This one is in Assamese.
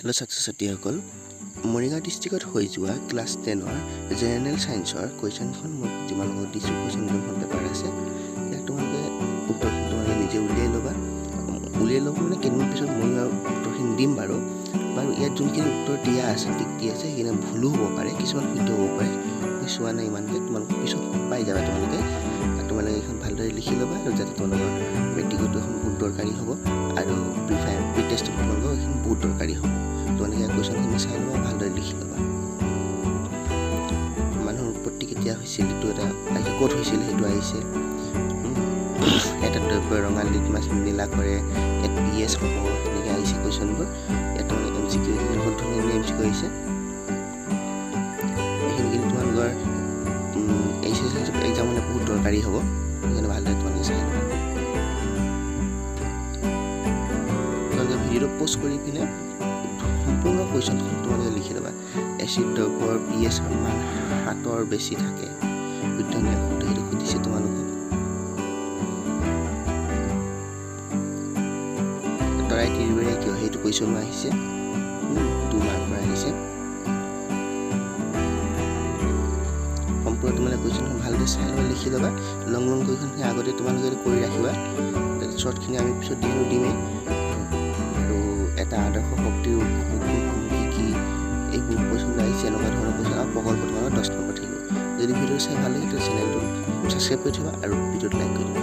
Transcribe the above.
হেল্ল' ছাত্ৰ ছাত্ৰীসকল, মৰিগাঁও ডিষ্ট্ৰিক্টত হৈ যোৱা ক্লাছ 10ৰ জেনেৰেল ছায়েন্সৰ কুৱেশ্যনখন মই তোমালোকক দিছোঁ। কুৱেশ্যন যোনখন পেপাৰ আছে, ইয়াত তোমালোকে উত্তৰখিনি তোমালোকে নিজে উলিয়াই ল'বা। উলিয়াই ল'ব মানে কেইদিনমান পিছত ময়ো আৰু উত্তৰখিনি দিম। বাৰু, ইয়াত যোনখিনি উত্তৰ দিয়া আছে, টিক দিয়া আছে, সেইখিনি ভুলো হ'ব পাৰে, কিছুমান শুদ্ধ হ'ব পাৰে। মই চোৱা নাই ইমানকৈ, তোমালোক পিছত পাই যাবা। তোমালোকে এইখন ভালদৰে লিখি ল'বা আৰু যাতে তোমালোকৰ মেট্ৰিকতো এখন বহুত দৰকাৰী হ'ব আৰু প্ৰি টেষ্টত তোমালোকৰ এইখিনি বহুত দৰকাৰী হ'ব। তোমালোকে কুৱেশ্যনখিনি চাই ল'বা, ভালদৰে লিখি ল'বা। মানুহৰ উৎপত্তি কেতিয়া হৈছিল, এইটো এটা আহিছে, ক'ত হৈছিল সেইটো আহিছে। এটা দ্ৰব্য ৰঙা লিটমাছ নীলা কৰে, ইয়াত পি এছ হ'ব, সেনেকৈ আহিছে কুৱেশ্যনবোৰ। ইয়াত তোমালোকে এম চি কিউ আহিছে, বহুত ধুনীয়া এম চি কিউ আহিছে। এইখিনি কিন্তু তোমালোকৰ এইচ এছ এল এক্সাম হ'লে বহুত দৰকাৰী হ'ব, সেইকাৰণে ভালদৰে তোমালোকে চাই ল'বা। তোমালোকে ভিডিঅ'টো প'ষ্ট কৰি পিনে সম্পূৰ্ণ কুৱেশ্যনখন তোমালোকে লিখি ল'বা। এচিড দ্ৰব্যৰ পি এছৰ মান 7ৰ বেছি থাকে, শুদ্ধ নে অশুদ্ধ সেইটো সুধিছে তোমালোকক। তৰাই তিৰবিৰাই কিয়, সেইটো কুৱেশ্যনো আহিছে, 2 মাৰ্কৰ আহিছে। সম্পূৰ্ণ তোমালোকে কুৱেশ্যনখন ভালদৰে চাই ল'বা, লিখি ল'বা। লং লং কুৱেশ্যনখিনি আগতে তোমালোকে কৰি ৰাখিবা, শ্বৰ্টখিনি আমি পিছত দিমেই। আৰু এটা আদৰ্শ শক্তিৰ উৎসসমূহ কি কি, এইবোৰ কুৱেশ্যন আহিছে, এনেকুৱা ধৰণৰ কুৱেশ্যন। আৰু প্ৰকল্প তোমালোকৰ 10 নম্বৰ থাকিব। যদি ভিডিঅ' চাই ভাল লাগে তেতিয়া চেনেলটো ছাবস্ক্ৰাইব কৰি থ'বা আৰু ভিডিঅ'টো লাইক কৰি দিবা।